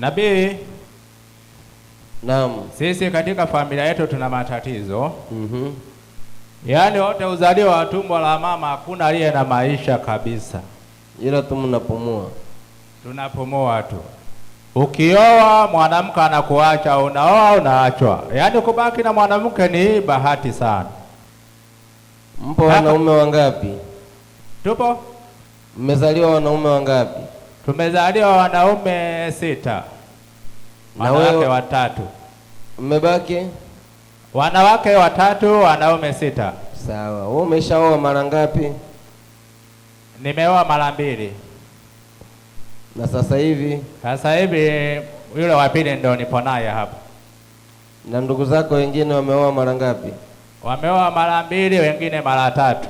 Nabii. Naam. Sisi katika familia yetu tuna matatizo. Yaani wote uzaliwa wa tumbo la mama hakuna aliye na maisha kabisa. Ila tu mnapumua. Tunapumua tu. Ukioa mwanamke anakuacha, unaoa unaachwa. Yaani kubaki na mwanamke ni bahati sana. Mpo wanaume wangapi? Tupo? Mmezaliwa wanaume wangapi? Tumezaliwa wanaume 6. Na Wanawake wewe 3. Mmebaki? Wanawake 3, wanaume 6. Sawa. Wewe umeshaoa mara ngapi? Nimeoa mara 2. Na sasa hivi? Sasa hivi yule wa pili ndio nipo naye hapa. Na ndugu zako wengine wameoa mara ngapi? Wameoa mara 2, wengine mara 3.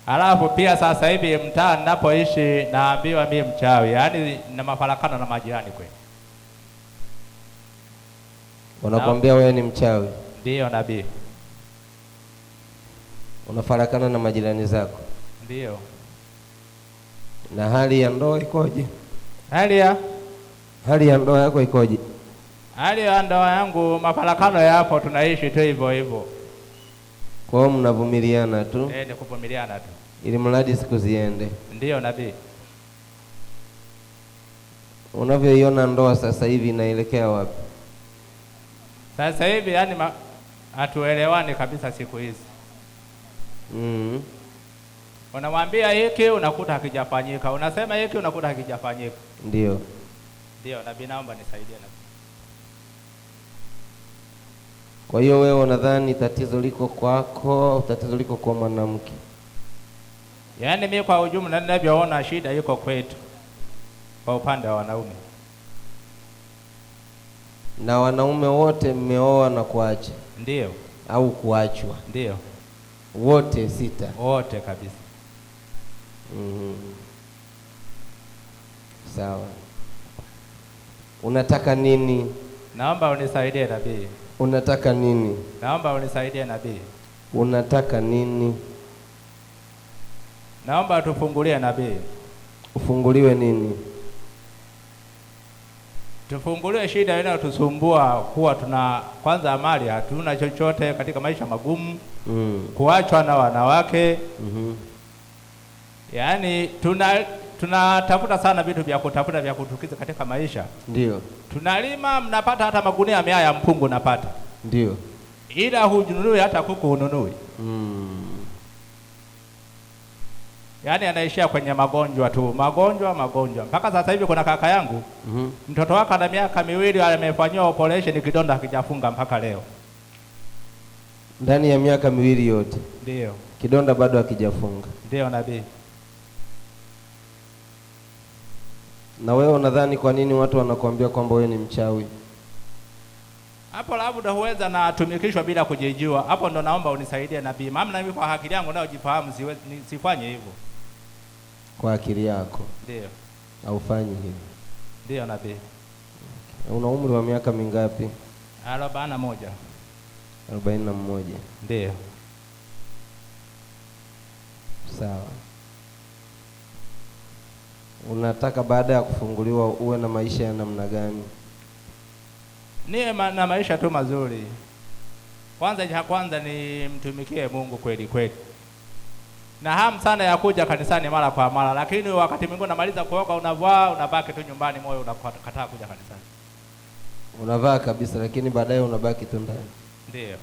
Alafu pia sasa hivi mtaa ninapoishi naambiwa mimi mchawi, yaani na mafarakano na majirani kweli. Wanakuambia wewe ni mchawi? Ndiyo nabii. Unafarakana na majirani zako? Ndiyo. Na hali ya ndoa ikoje? Hali ya? Hali ya ndoa yako ikoje? Hali ya ndoa yangu mafarakano yapo, tunaishi tu hivyo hivyo. Kwa hiyo mnavumiliana tu? Ni kuvumiliana tu. Ili mradi siku ziende. Ndiyo nabii. Unavyoiona ndoa sasa hivi inaelekea wapi? Sasa hivi hatuelewani kabisa siku hizi. Unamwambia hiki unakuta hakijafanyika, unasema hiki unakuta hakijafanyika. Ndiyo. Ndiyo nabii, naomba nisaidie nabii. Kwa hiyo wewe unadhani tatizo liko kwako au tatizo liko kwa mwanamke? Yaani mimi kwa ujumla ninavyoona shida iko kwetu kwa upande wa wanaume. Na wanaume wote mmeoa na kuacha? Ndiyo. Au kuachwa? Ndiyo. Wote 6? Wote kabisa. Sawa. Unataka nini? Naomba unisaidie nabii. Unataka nini? Naomba unisaidie nabii. Unataka nini? Naomba tufungulie nabii. Ufunguliwe nini? Tufungulie shida inayotusumbua kuwa tuna kwanza mali hatuna chochote katika maisha magumu. Kuachwa na wanawake. Yaani tunatafuta sana vitu vya kutafuta vya kutukiza katika maisha. Ndiyo. Tunalima mnapata hata magunia 100 ya mpungu napata. Ndiyo. Ila hujununui hata kuku hununui. Yaani anaishia kwenye magonjwa tu, magonjwa, magonjwa. Mpaka sasa hivi kuna kaka yangu, mtoto wake ana miaka 2 amefanyiwa operation kidonda hakijafunga mpaka leo. Ndani ya miaka 2 yote. Ndiyo. Kidonda bado hakijafunga. Ndiyo nabii. Na wewe unadhani kwa nini watu wanakuambia kwamba wewe ni mchawi? Hapo labda huweza na tumikishwa bila kujijua. Hapo ndo naomba unisaidie nabii. Maana mimi kwa akili yangu nayojifahamu sifanye hivyo. Kwa akili yako? Ndiyo. Haufanyi hivyo? Ndiyo nabii. Okay. Una umri wa miaka mingapi? 41. 41. Ndiyo. Sawa. Unataka baada ya kufunguliwa uwe na maisha ya namna gani? Niwe na maisha tu mazuri. Kwanza cha kwanza ni mtumikie Mungu kweli kweli. Na hamu sana ya kuja kanisani mara kwa mara, lakini wakati mwingine unamaliza kuoga unavaa unabaki tu nyumbani, moyo unakataa kuja kanisani. Unavaa kabisa lakini baadaye unabaki tu ndani. Ndiyo.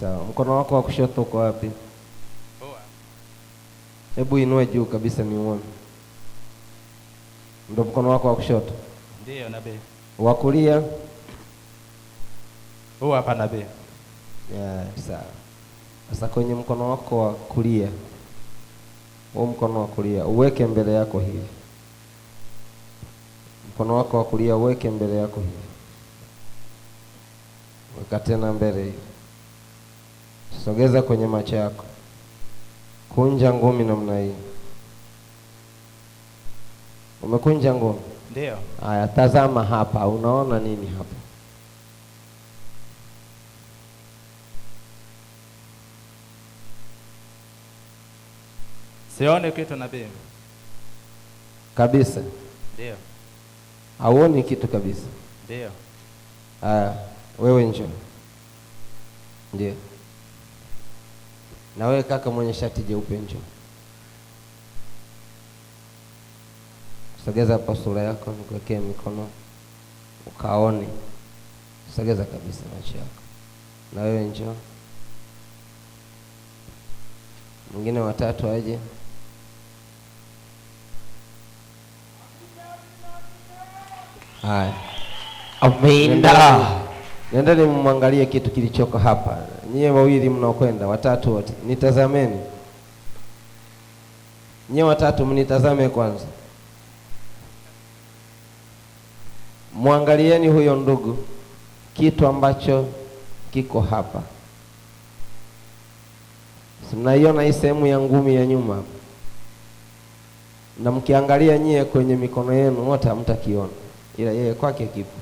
Sawa, mkono wako wa kushoto uko wapi? Poa. Hebu inue juu kabisa niuone. Ndio mkono wako wa kushoto? Ndiyo nabii. Wa kulia? Huu hapa nabii. Yeah, sawa. Sasa kwenye mkono wako wa kulia, huu mkono wa kulia uweke mbele yako hivi. Mkono wako wa kulia uweke mbele yako hivi. Weka tena mbele hivi. Sogeza kwenye macho yako. Kunja ngumi namna hii. Umekunja ngumi? Ndiyo. Haya, tazama hapa, unaona nini hapa? Sioni kitu nabii. Kabisa. Ndio. Hauoni kitu kabisa. Ndio. Haya, wewe njoo. Ndio. Na wewe kaka mwenye shati jeupe njoo. Sogeza hapo sura yako, nikuwekee mikono ukaone. Sogeza kabisa macho yako. Na wewe njoo. Mwingine watatu aje. Haya. Amina. Nendeni mwangalie kitu kilichoko hapa. Nyie wawili mnaokwenda, watatu wote. Nitazameni. Nyie watatu mnitazame kwanza. Mwangalieni huyo ndugu, kitu ambacho kiko hapa. Si mnaiona hii sehemu ya ngumi ya nyuma hapa? Na mkiangalia nyie kwenye mikono yenu wote hamtakiona, ila yeye kwake kipo.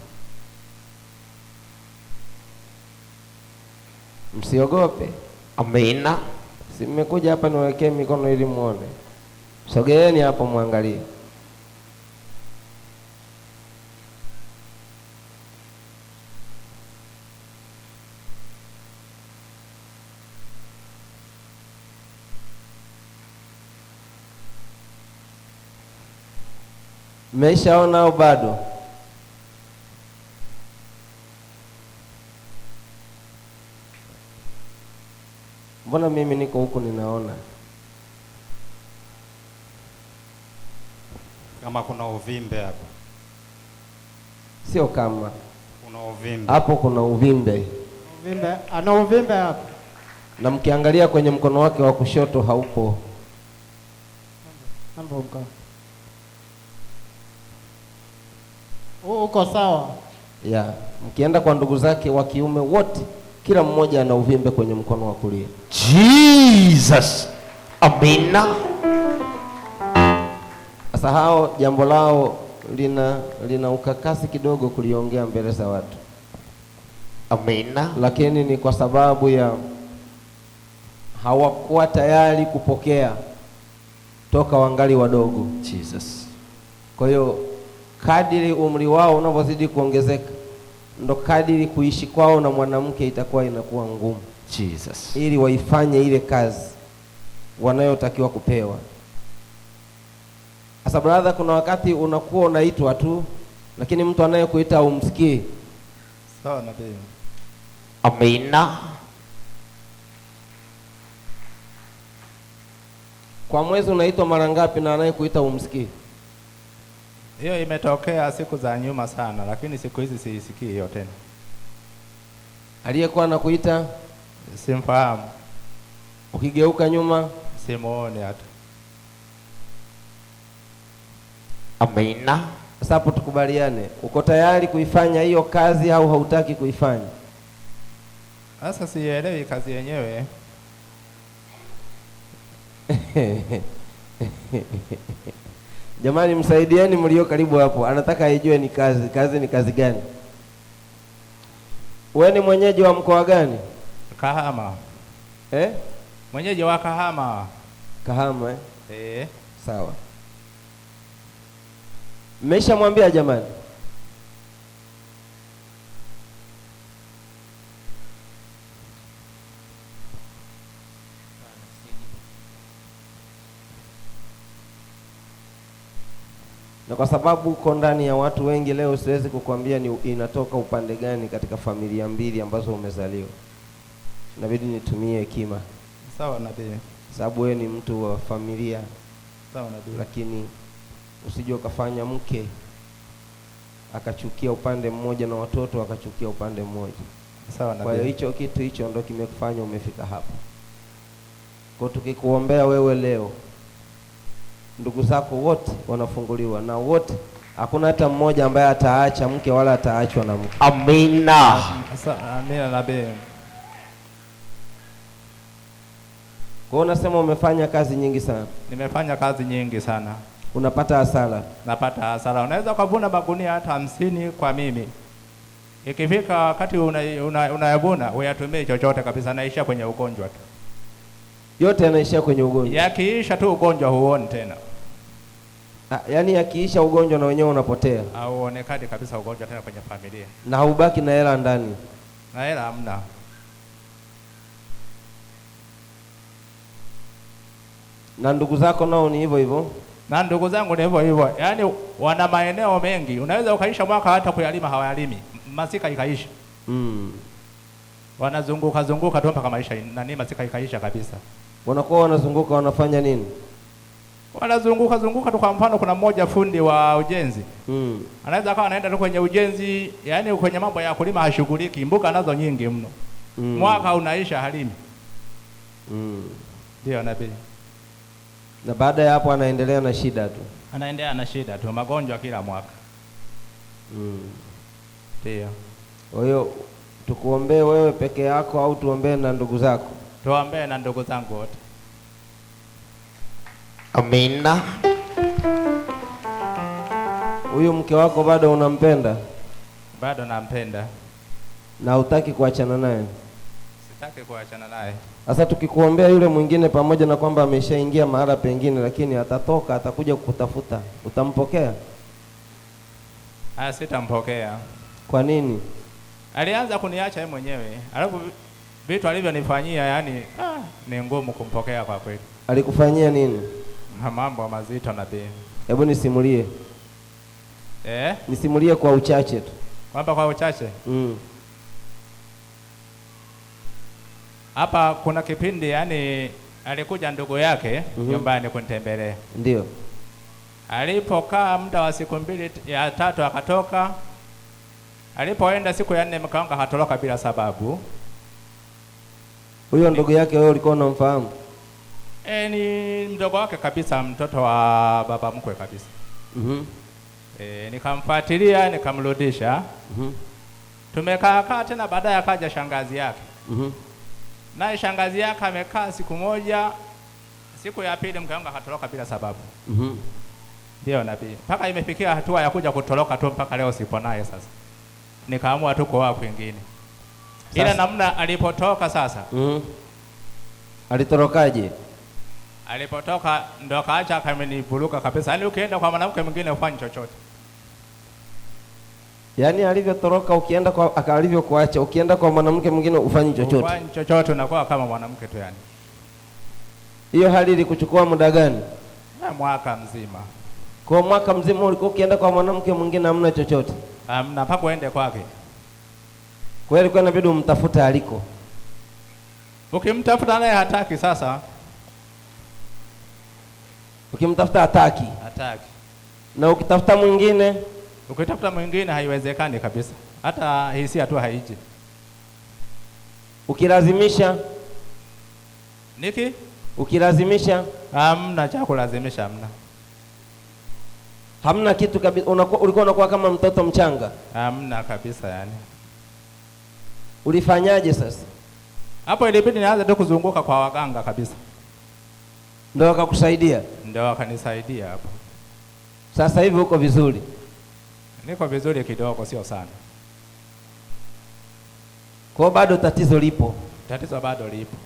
Msiogope. Amina. Si mmekuja hapa niwekee mikono ili muone. Sogeeni hapo muangalie. Mmeshaona au bado? Mbona mimi niko huku ninaona? Kama kuna uvimbe hapo. Sio kama. Kuna uvimbe. Hapo kuna uvimbe. Uvimbe, ana uvimbe hapo. Na mkiangalia kwenye mkono wake wa kushoto haupo. Mambo mko. Uko sawa? Ya, mkienda kwa ndugu zake wa kiume wote, kila mmoja ana uvimbe kwenye mkono wa kulia. Jesus. Amina. Sasa hao jambo lao lina ukakasi kidogo kuliongea mbele za watu. Amina. Lakini ni kwa sababu ya hawakuwa tayari kupokea toka wangali wadogo. Jesus. Kwa hiyo kadiri umri wao unavyozidi kuongezeka ndo kadiri kuishi kwao na mwanamke itakuwa inakuwa ngumu. Jesus. Ili waifanye ile kazi wanayotakiwa kupewa. Sasa brother, kuna wakati unakuwa unaitwa tu, lakini mtu anayekuita humsikii. Sawa nabii. Amina. Kwa mwezi unaitwa mara ngapi na anayekuita humsikii? Hiyo imetokea siku za nyuma sana, lakini siku hizi siisikii hiyo tena. Aliyekuwa anakuita simfahamu. Ukigeuka nyuma simuone hata. Amina. Sasa hapo tukubaliane, uko tayari kuifanya hiyo kazi au hautaki kuifanya? Sasa sielewi kazi yenyewe. Jamani, msaidieni mlio karibu hapo, anataka aijue ni kazi. Kazi ni kazi gani? Wewe ni mwenyeji wa mkoa gani? Kahama. Eh? Mwenyeji wa Kahama. Kahama, eh? Eh. Sawa. Mmeshamwambia jamani? Na kwa sababu uko ndani ya watu wengi leo, siwezi kukwambia ni inatoka upande gani katika familia mbili ambazo umezaliwa. Inabidi nitumie hekima. Sawa nabii. Sababu wewe ni mtu wa familia. Sawa nabii. Lakini usije ukafanya mke akachukia upande mmoja na watoto akachukia upande mmoja. Sawa nabii. Kwa hiyo hicho kitu hicho ndio kimekufanya umefika hapa. Kwa tukikuombea wewe leo, ndugu zako wote wanafunguliwa na wote, hakuna hata mmoja ambaye ataacha mke wala ataachwa na mke. Amina. Amina nabii. Kwa hiyo unasema umefanya kazi nyingi sana. Nimefanya kazi nyingi sana. Unapata hasara? Napata hasara. Unaweza kuvuna magunia hata 50 kwa mimi. Ikifika wakati unayavuna, huyatumii chochote kabisa, naisha kwenye ugonjwa tu. Yote yanaishia kwenye ugonjwa. Yakiisha tu ugonjwa huoni tena. Yaani yakiisha ugonjwa na wenyewe unapotea. Hauonekani kabisa ugonjwa tena kwenye familia. Na haubaki na hela ndani. Na hela hamna. Na ndugu zako nao ni hivyo hivyo? Na ndugu zangu ni hivyo hivyo. Yaani wana maeneo mengi. Unaweza ukaisha mwaka hata kuyalima hawayalimi. Masika ikaisha. Wanazunguka zunguka tu mpaka maisha nani masika ikaisha kabisa. Wanakuwa wanazunguka wanafanya nini? Wanazunguka zunguka tu. Kwa mfano kuna mmoja fundi wa ujenzi. Anaweza akawa anaenda tu kwenye ujenzi, yaani kwenye mambo ya kulima hashughuliki, mbuga nazo nyingi mno. Mwaka unaisha halimi. Ndio nabii. Na baada ya hapo anaendelea na shida tu. Anaendelea na shida tu, magonjwa kila mwaka. Ndio. Kwa hiyo tukuombee wewe peke yako au tuombee na ndugu zako? Tuombee na ndugu zangu wote. Amina. Huyu mke wako bado unampenda? Bado nampenda. Na hutaki kuachana naye? Sitaki kuachana naye. Sasa tukikuombea yule mwingine, pamoja na kwamba ameshaingia mahala pengine, lakini atatoka, atakuja kukutafuta, utampokea? Sitampokea. Kwa nini? Alianza kuniacha yeye mwenyewe. Alafu vitu alivyonifanyia yani ni ngumu kumpokea kwa kweli. Alikufanyia nini? Mambo mazito nabii. Hebu nisimulie. Nisimulie kwa uchache tu. Kwamba kwa uchache? Hapa kuna kipindi yani alikuja ndugu yake nyumbani kunitembelea. Ndio. Alipokaa muda wa siku 2 ya 3 akatoka. Alipoenda siku ya 4 mke wangu akatoroka bila sababu. Huyo ndugu yake wewe ulikuwa unamfahamu? Ni mdogo wake kabisa, mtoto wa baba mkwe kabisa. Nikamfuatilia, nikamrudisha. Tumekaa kaa tena, baadaye akaja shangazi yake. Naye shangazi yake amekaa siku moja, siku ya pili mke wangu akatoroka bila sababu. Ndio nabii. Mpaka imefikia hatua ya kuja kutoroka tu, mpaka leo sipo naye sasa. Nikaamua tu kuoa kwingine. Ila namna alipotoka sasa. Alitorokaje? Alipotoka ndo akaacha akamenivuruga kabisa. Yaani ukienda kwa mwanamke mwingine ufanye chochote. Yaani alivyotoroka ukienda kwa alivyokuacha, ukienda kwa mwanamke mwingine ufanye chochote. Ufanye chochote, unakuwa kama mwanamke tu yani. Hiyo hali ilikuchukua muda gani? Na mwaka mzima. Kwa mwaka mzima ulikuwa ukienda kwa mwanamke mwingine hamna chochote? Hamna, mpaka uende kwake. Kwa hiyo ilikuwa inabidi umtafute aliko. Ukimtafuta naye hataki sasa. Ukimtafuta hataki. Hataki. Na ukitafuta mwingine? Ukitafuta mwingine haiwezekani kabisa. Hata hisia tu haiji. Ukilazimisha? Niki? Ukilazimisha? Hamna cha kulazimisha, hamna. Hamna kitu kabisa. Ulikuwa unakuwa kama mtoto mchanga. Hamna kabisa yani. Ulifanyaje sasa? Hapo ilibidi nianze tu kuzunguka kwa waganga kabisa. Ndio wakakusaidia? Ndio wakanisaidia hapo. Sasa hivi uko vizuri? Niko vizuri kidogo, sio sana. Kwa bado tatizo lipo? Tatizo bado lipo.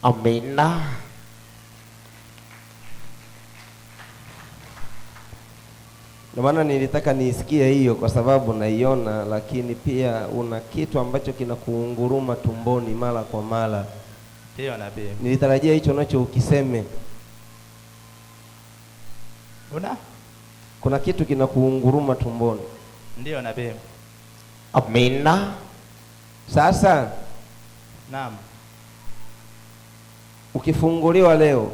Amina. Ndio maana nilitaka niisikie hiyo kwa sababu naiona, lakini pia una kitu ambacho kinakuunguruma tumboni mara kwa mara. Ndio nabii. Nilitarajia hicho nacho ukiseme. Una? Kuna kitu kinakuunguruma tumboni. Ndio nabii. Amina. Sasa Naam. Ukifunguliwa leo,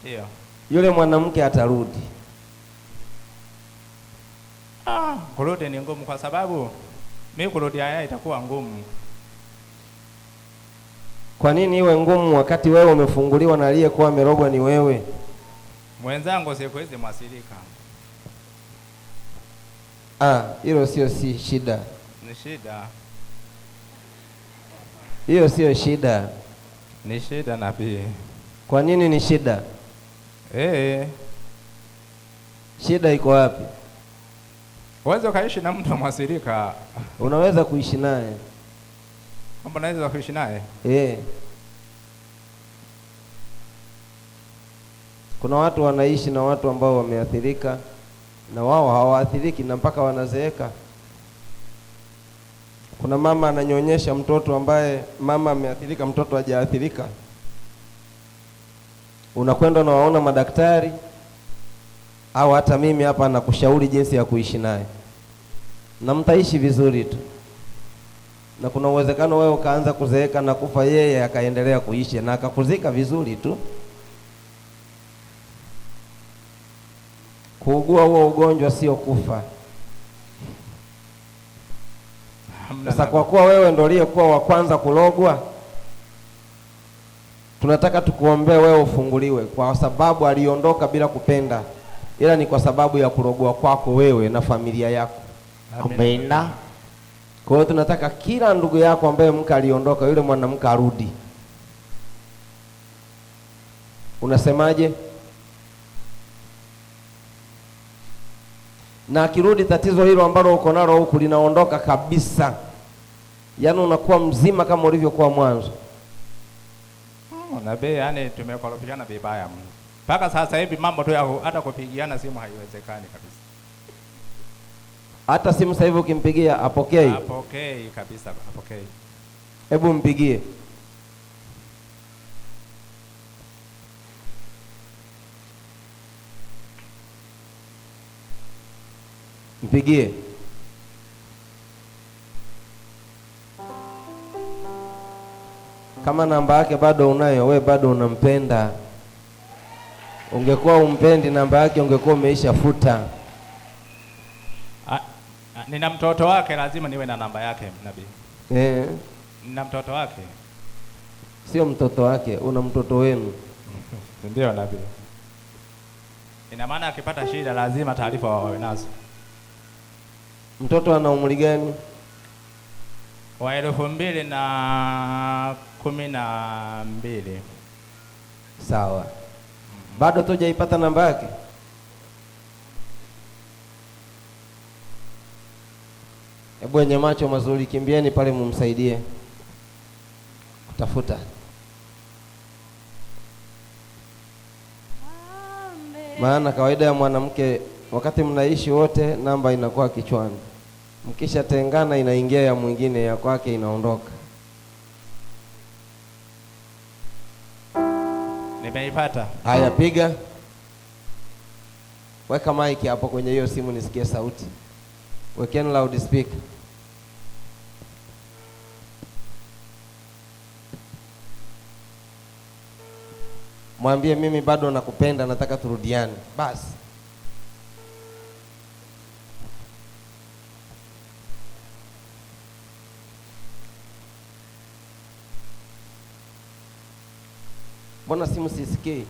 Ndio. yule mwanamke atarudi. Kurudi ni ngumu kwa sababu mimi kurudi haya itakuwa ngumu. Kwa nini iwe ngumu wakati wewe umefunguliwa na aliyekuwa amerogwa ni wewe? Mwenzangu siku hizi mwasirika. Hilo sio si shida. Ni shida. Hiyo sio shida. Ni shida nabii. Kwa nini ni shida? Shida iko wapi? Uweze ukaishi na mtu mwasirika. Unaweza kuishi naye. Kwamba naweza kuishi naye? Eh. Kuna watu wanaishi na watu ambao wameathirika na wao hawaathiriki na mpaka wanazeeka. Kuna mama ananyonyesha mtoto ambaye mama ameathirika, mtoto hajaathirika. Unakwenda unawaona madaktari au hata mimi hapa nakushauri jinsi ya kuishi naye, na mtaishi vizuri tu, na kuna uwezekano wewe ukaanza kuzeeka na kufa, yeye akaendelea kuishi na akakuzika vizuri tu. Kuugua huo ugonjwa sio kufa. Sasa kwa kuwa wewe ndio uliyekuwa wa kwanza kulogwa, tunataka tukuombee wewe ufunguliwe, kwa sababu aliondoka bila kupenda, ila ni kwa sababu ya kulogwa kwako wewe na familia yako. Amina. Kwa hiyo tunataka kila ndugu yako ambaye mke aliondoka, yule mwanamke arudi. Unasemaje? Na akirudi, tatizo hilo ambalo uko nalo huku linaondoka kabisa, yaani unakuwa mzima kama ulivyokuwa mwanzo. Nabii, yani tumekorofishana vibaya mno mpaka sasa hivi, mambo tu ya hata kupigiana simu haiwezekani kabisa. Hata simu sasa hivi ukimpigia apokei? Apokei kabisa, apokei. Hebu mpigie. Mpigie. Kama namba yake bado unayo, we bado unampenda. Ungekuwa umpendi namba yake ungekuwa umeisha futa. Nina mtoto wake, lazima niwe na namba yake nabii. Nina mtoto wake. Sio mtoto wake, una mtoto wenu. Ndio nabii. Ina maana akipata shida lazima taarifa wawe nazo. Mtoto ana umri gani? Wa 2012. Sawa. Bado tujaipata namba yake? Hebu wenye macho mazuri kimbieni pale mumsaidie kutafuta. Maana kawaida ya mwanamke wakati mnaishi wote namba inakuwa kichwani. Mkishatengana inaingia ya mwingine, ya kwake inaondoka. Nimeipata. Haya, piga. Weka mic hapo kwenye hiyo simu nisikie sauti. Wekeni loud speaker. Mwambie mimi bado nakupenda, nataka turudiane. Basi. Mbona simu sisikii?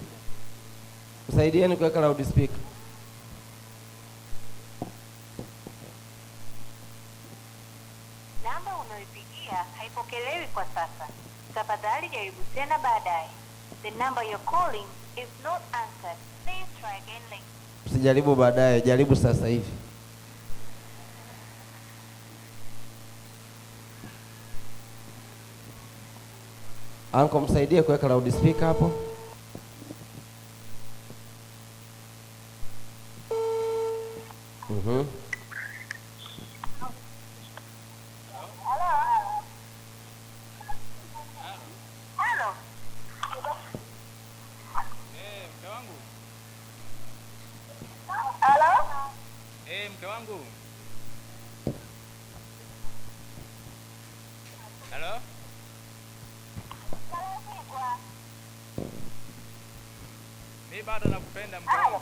Msaidieni kuweka loud speaker. Namba unayopigia haipokelewi kwa sasa. Tafadhali jaribu tena baadaye. The number you're calling is not answered. Please try again later. Usijaribu baadaye, jaribu sasa hivi. Anko, msaidie kuweka loud speaker hapo. Halo. Mke wangu. Halo? Mke wangu. Halo? Mimi bado nakupenda mke wangu.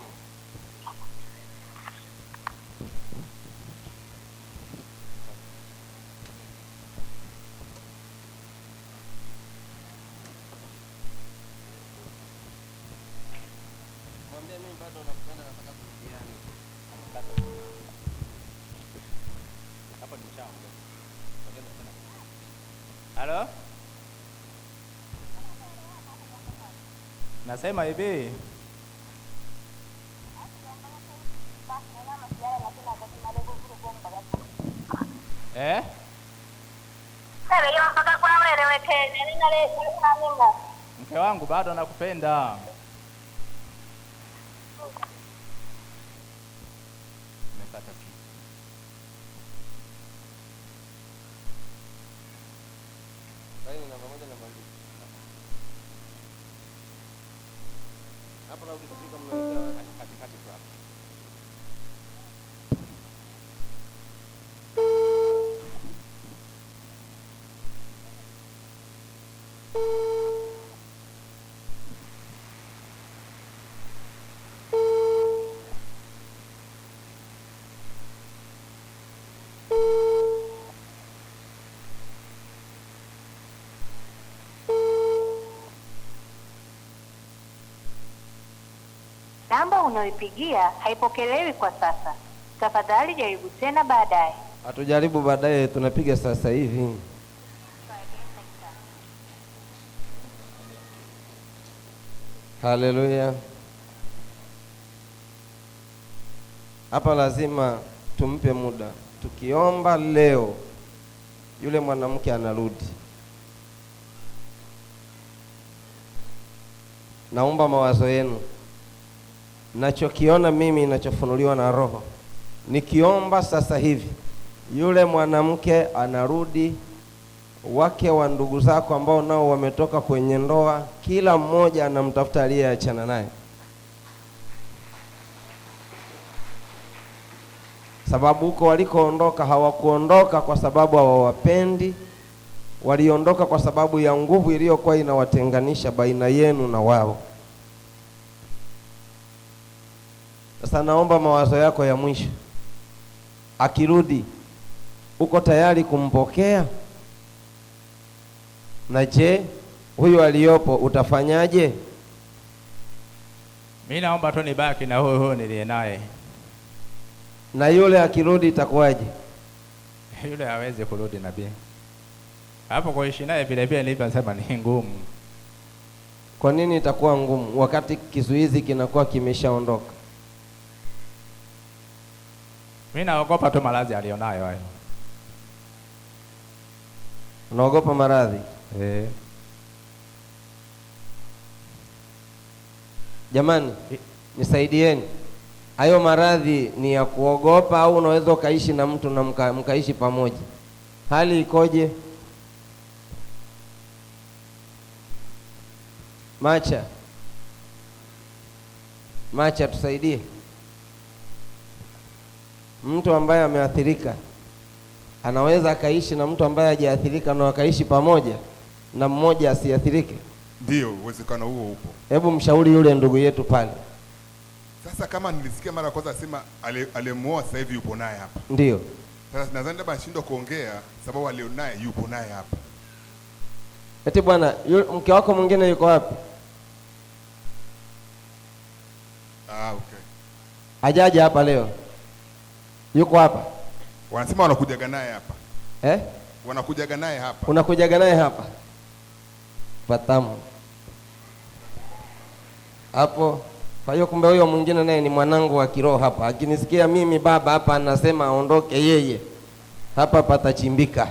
Mwambie mimi bado nakupenda, nataka turudiane. Hapo nimeshaongea. Ongeza tena. Halo? Nasema hivi. Amina, amina. Mke wangu bado nakupenda. Nimekata tu. Namba moja, namba mbili. Hapa na ukifika mnaelekea Katikati tu hapa. Namba unayoipigia haipokelewi kwa sasa. Tafadhali jaribu tena baadaye. Hatujaribu baadaye, tunapiga sasa hivi. Try again later. Haleluya! Hapa lazima tumpe muda. Tukiomba leo, yule mwanamke anarudi. Naomba mawazo yenu, nachokiona mimi, nachofunuliwa na Roho, nikiomba sasa hivi, yule mwanamke anarudi. Wake wa ndugu zako ambao nao wametoka kwenye ndoa, kila mmoja anamtafuta aliyeachana naye, sababu huko walikoondoka hawakuondoka kwa sababu hawawapendi, waliondoka kwa sababu ya nguvu iliyokuwa inawatenganisha baina yenu na wao. Sasa naomba mawazo yako ya mwisho, akirudi uko tayari kumpokea? Na je, huyu aliyopo utafanyaje? Mimi naomba tu nibaki na huyu huyu niliye naye. Na yule akirudi itakuwaje? Yule hawezi kurudi nabii. Hapo kuishi naye vile vile nilivyosema ni ngumu. Kwa nini itakuwa ngumu wakati kizuizi kinakuwa kimeshaondoka? Mimi naogopa tu maradhi alionayo hayo. Unaogopa maradhi? Eh. Jamani, nisaidieni. Hayo maradhi ni ya kuogopa au unaweza ukaishi na mtu na mkaishi pamoja? Hali ikoje? Macha, Macha, tusaidie. Mtu ambaye ameathirika anaweza akaishi na mtu ambaye hajaathirika na wakaishi pamoja na mmoja asiathirike? Ndio, uwezekano huo upo. Hebu mshauri yule ndugu yetu pale. Sasa kama nilisikia mara ya kwanza asema aliyemuoa sasa hivi yupo naye hapa. Ndio. Sasa nadhani labda anashindwa kuongea sababu alionaye yupo naye hapa. Eti bwana, mke wako mwingine yuko wapi? Ah, okay. Hajaja hapa leo. Yuko hapa? Wanasema wanakujaga naye hapa. Eh? Wanakujaga naye hapa. Unakujaga naye hapa? Patamu. Hapo. Kwa hiyo kumbe huyo mwingine naye ni mwanangu wa kiroho hapa. Akinisikia mimi baba hapa anasema aondoke yeye. Hapa patachimbika.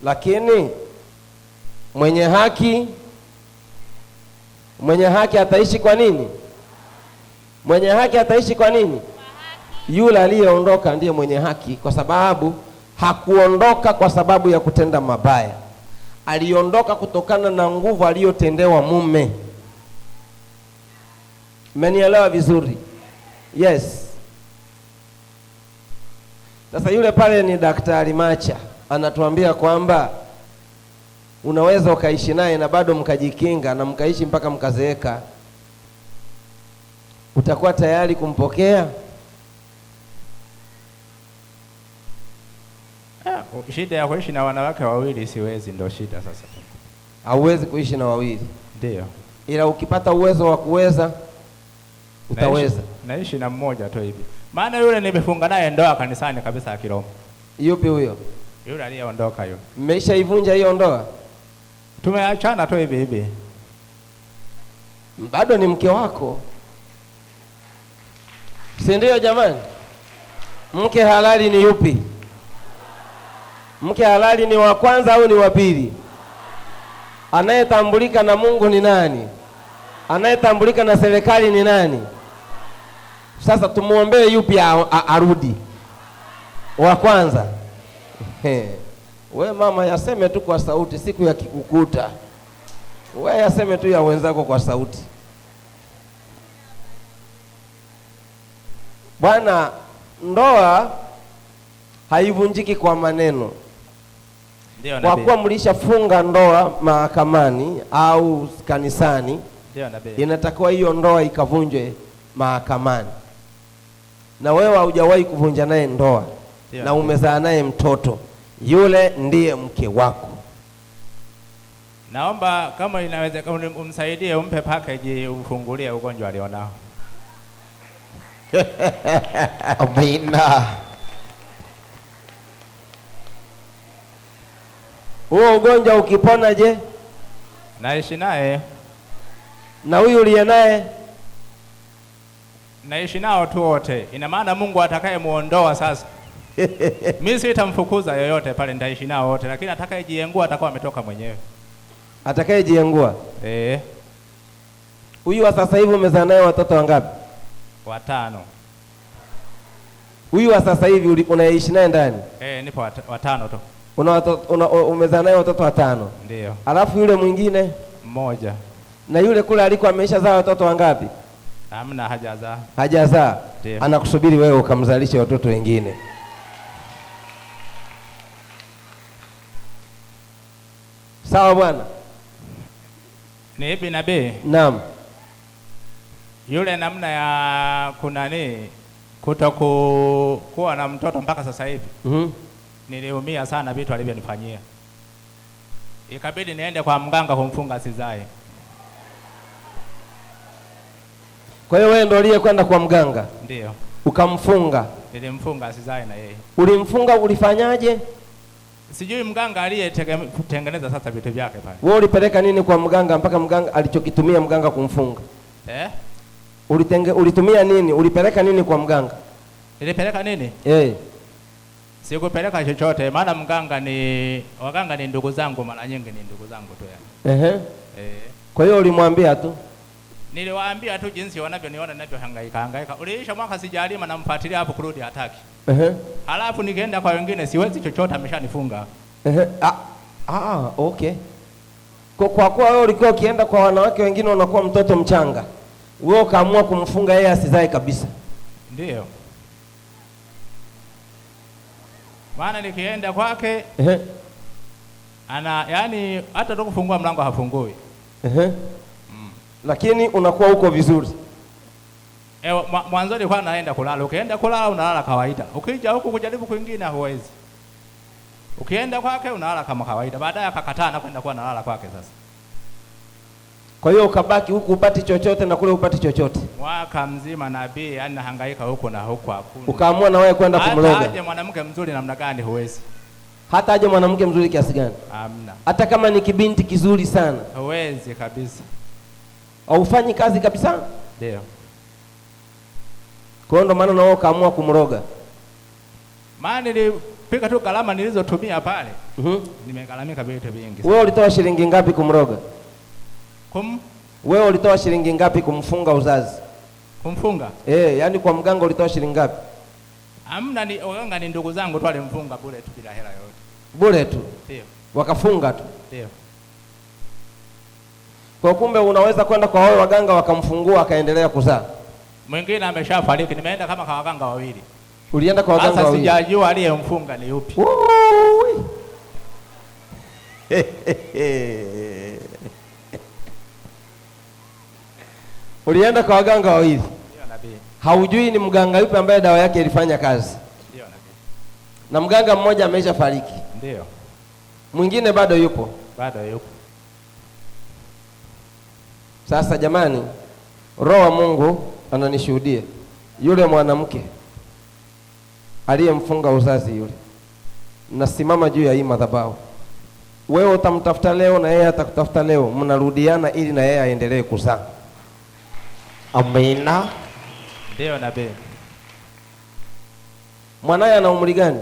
Lakini mwenye haki ataishi kwa nini? Mwenye haki ataishi kwa nini? Yule aliyeondoka ndiye mwenye haki, kwa sababu hakuondoka kwa sababu ya kutenda mabaya. Aliondoka kutokana na nguvu aliyotendewa mume. Mmenielewa vizuri? Yes. Sasa yule pale ni Daktari Macha anatuambia kwamba unaweza ukaishi naye na bado mkajikinga na mkaishi mpaka mkazeeka. Utakuwa tayari kumpokea? Shida ya kuishi na wanawake wawili siwezi, ndo shida sasa. Hauwezi kuishi na wawili. Ndio. Ila ukipata uwezo wa kuweza utaweza. Naishi na mmoja tu hivi. Maana yule nimefunga naye ndoa kanisani kabisa akiroho. Yupi huyo? Yule aliyeondoka yule. Mmeshaivunja hiyo ndoa? Tumeachana tu hivi hivi. Bado ni mke wako. Si ndio jamani? Mke halali ni yupi? Mke halali ni wa kwanza au ni wa pili? Anayetambulika na Mungu ni nani? Anayetambulika na serikali ni nani? Sasa tumuombee yupi arudi? Wa kwanza. We mama, yaseme tu kwa sauti, siku ya kikukuta. We yaseme tu ya wenzako kwa sauti. Bwana, ndoa haivunjiki kwa maneno. Ndio Kwa nabii. kuwa mlishafunga ndoa mahakamani au kanisani, Ndio nabii. inatakiwa hiyo ndoa ikavunjwe mahakamani. Na wewe haujawahi kuvunja naye ndoa Ndio. na umezaa naye mtoto, yule ndiye mke wako. Naomba kama inawezekana umsaidie, umpe package, umfungulie ugonjwa alionao. Amina. Huo ugonjwa ukipona, je, Naishi naye, na huyu uliye naye? Naishi nao tu wote. Ina maana Mungu atakayemuondoa sasa, mimi sitamfukuza yoyote pale, nitaishi nao wote, lakini atakayejiengua atakuwa ametoka mwenyewe. Atakayejiengua Eh, huyu wa sasa hivi umezaa naye watoto wangapi? 5. Huyu wa sasa hivi unaishi naye ndani? Nipo 5 tu. Umezaa naye watoto 5. Ndio. Alafu yule mwingine 1. Na yule kule aliko ameshazaa watoto wangapi? Hamna, hajazaa. Hajazaa. Ndio. Anakusubiri wewe ukamzalishe watoto wengine. Sawa bwana? Ni ipi nabii? Naam. Yule namna ya kunani kutokuwa na mtoto mpaka sasa hivi. Niliumia sana vitu alivyonifanyia. Ikabidi niende kwa mganga kumfunga sizae. Kwa hiyo wewe ndio uliyekwenda kwa mganga? Ndio. Ukamfunga? Nilimfunga sizae na yeye. Ulimfunga, ulifanyaje? Sijui mganga aliyetengeneza sasa vitu vyake pale. Wewe ulipeleka nini kwa mganga mpaka mganga alichokitumia mganga kumfunga? Ulitumia nini? Ulipeleka nini kwa mganga? Nilipeleka nini? Sikupeleka chochote, maana waganga ni ndugu zangu, mara nyingi ni ndugu zangu tu yani. Kwa hiyo ulimwambia tu? Niliwaambia tu jinsi wanavyoniona ninavyohangaika hangaika. Uliisha mwaka sijalima, namfuatilia hapo kurudi hataki. Halafu nikienda kwa wengine siwezi chochote, ameshanifunga. Okay. Kwa kuwa wewe ulikuwa ukienda kwa wanawake wengine unakuwa mtoto mchanga, wewe ukaamua kumfunga yeye asizae kabisa. Ndio. Maana nikienda kwake, ana, yani hata tu kufungua mlango hafungui. Lakini unakuwa uko vizuri. Mwanzoni kwa naenda kulala. Ukienda kulala unalala kawaida. Ukija huku kujaribu kwingine huwezi. Ukienda kwake unalala kama kawaida. Baadaye akakataa na kwenda kuwa nalala kwake sasa. Kwa hiyo ukabaki huku upati chochote na kule upati chochote. Mwaka mzima nabii, yani nahangaika huku na huku hakuna. Ukaamua na wewe kwenda Hata kumloga. aje mwanamke mzuri namna gani huwezi. Hata aje mwanamke mzuri kiasi gani? Hamna. Hata kama ni kibinti kizuri sana. Huwezi kabisa. Haufanyi kazi kabisa? Ndio. Kwa hiyo ndo maana na wewe ukaamua kumroga. Maana nilipika tu gharama nilizotumia pale. Nimegharamika vitu vingi. Wewe ulitoa shilingi ngapi kumroga? Wewe ulitoa shilingi ngapi kumfunga uzazi? Kumfunga? Yani kwa mganga ulitoa shilingi ngapi? Hamna, ni waganga ni ndugu zangu tu walimfunga bure tu bila hela yoyote. Bure tu? Ndio. Wakafunga tu? Ndio. Kwa kumbe unaweza kwenda kwa wao waganga wakamfungua akaendelea kuzaa. Mwingine ameshafariki, nimeenda kama kwa waganga wawili. Ulienda kwa waganga Sasa wawili? sijajua aliyemfunga ni yupi. Wui. Ulienda kwa waganga wawili. Ndio nabii. Haujui ni mganga yupi ambaye dawa yake ilifanya kazi. Ndio nabii. Na mganga mmoja ameshafariki. Ndio. Mwingine bado yupo. Bado yupo. Sasa jamani, Roho wa Mungu ananishuhudia, yule mwanamke aliyemfunga uzazi yule, nasimama juu ya hii madhabahu. Wewe utamtafuta leo na yeye atakutafuta leo, mnarudiana ili na yeye aendelee kuzaa. Amina. Ndio nabii. Mwanaye ana umri gani?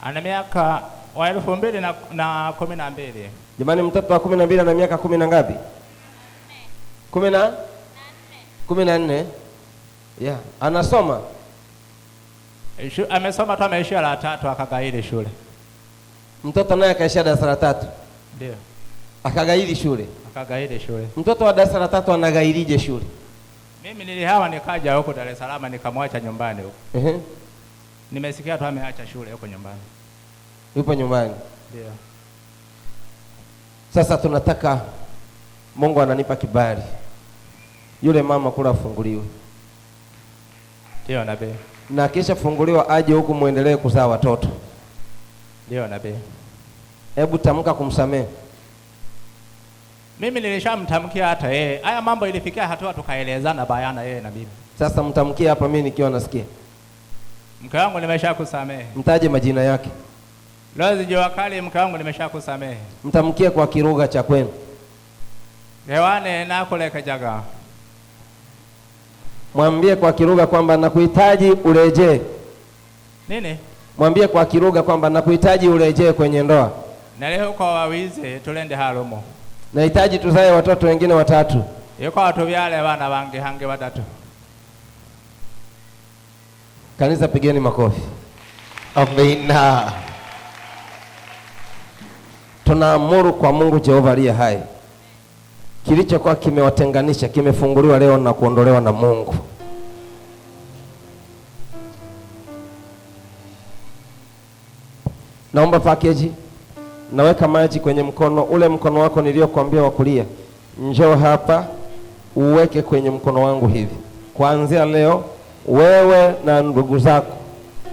Ana miaka wa 2012. Jamani, mtoto wa 12 ana miaka 10 na ngapi? 14. Yeah, anasoma. Amesoma tu, ameishia la 3 akagairi shule. Mtoto naye akaishia darasa la 3. Ndio. Akagairi shule. Akagairi shule. Mtoto wa darasa la 3 anagairije shule? Mimi nilihawa nikaja huko Dar es Salaam nikamwacha nyumbani huko. Nimesikia tu ameacha shule huko nyumbani. Yupo nyumbani. Ndio. Sasa tunataka Mungu ananipa kibali. Yule mama kula afunguliwe. Ndio nabii. Na kisha funguliwa aje huku muendelee kuzaa watoto. Ndio nabii. Hebu tamka kumsamehe. Mimi nilishamtamkia hata yeye. Haya mambo ilifikia hatua tukaelezana bayana yeye na mimi. Sasa mtamkie hapa mimi nikiwa nasikia. Mke wangu nimeshakusamehe. Mtaje majina yake. Rose Juakali, mke wangu nimeshakusamehe. Mtamkie kwa kirugha cha kwenu. Hewane nakulekejaga. Mwambie kwa kirugha kwamba nakuhitaji urejee. Nini? Mwambie kwa kirugha kwamba nakuhitaji urejee kwenye ndoa. Na leo kwa wawize tulende halumo. Nahitaji tuzae watoto wengine 3. Yuko watu vyale bana bange hange watatu. Kanisa, pigeni makofi. Amina. Tunaamuru kwa Mungu Jehova aliye hai, kilichokuwa kimewatenganisha kimefunguliwa leo na kuondolewa na Mungu. Naomba package. Naweka maji kwenye mkono ule, mkono wako niliyokuambia wa kulia. Njoo hapa uweke kwenye mkono wangu hivi. Kuanzia leo wewe na ndugu zako,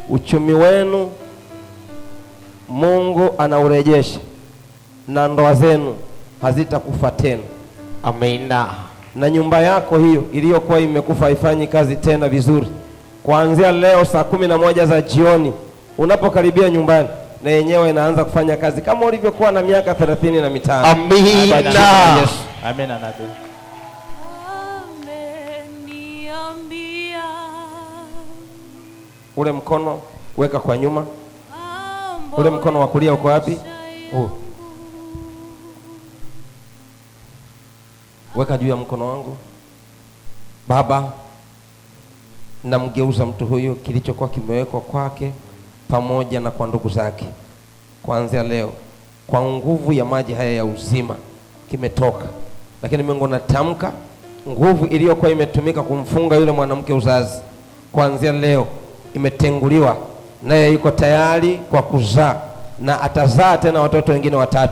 uchumi wenu Mungu anaurejesha na ndoa zenu hazitakufa tena. Amina. Na nyumba yako hiyo iliyokuwa imekufa haifanyi kazi tena vizuri, kuanzia leo saa 11 za jioni unapokaribia nyumbani, na yenyewe inaanza kufanya kazi kama ulivyokuwa na miaka 35. Amina. Yesu. Amina nabii. Ule mkono weka kwa nyuma. Ule mkono wa kulia uko wapi? Weka juu ya mkono wangu. Baba, namgeuza mtu huyu kilichokuwa kimewekwa kwake pamoja na kwa ndugu zake. Kuanzia leo kwa nguvu ya maji haya ya uzima kimetoka. Lakini Mungu natamka nguvu iliyokuwa imetumika kumfunga yule mwanamke uzazi, kuanzia leo imetenguliwa, naye yuko tayari kwa kuzaa na atazaa tena watoto wengine 3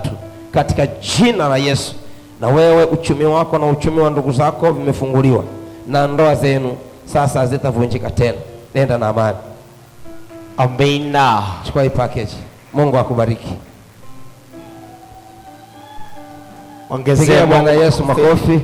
katika jina la Yesu. Na wewe uchumi wako na uchumi wa ndugu zako vimefunguliwa, na ndoa zenu sasa hazitavunjika tena. Nenda na amani. Amina. Chukua hii package. Mungu akubariki. Ongezea Pigia Bwana Yesu makofi.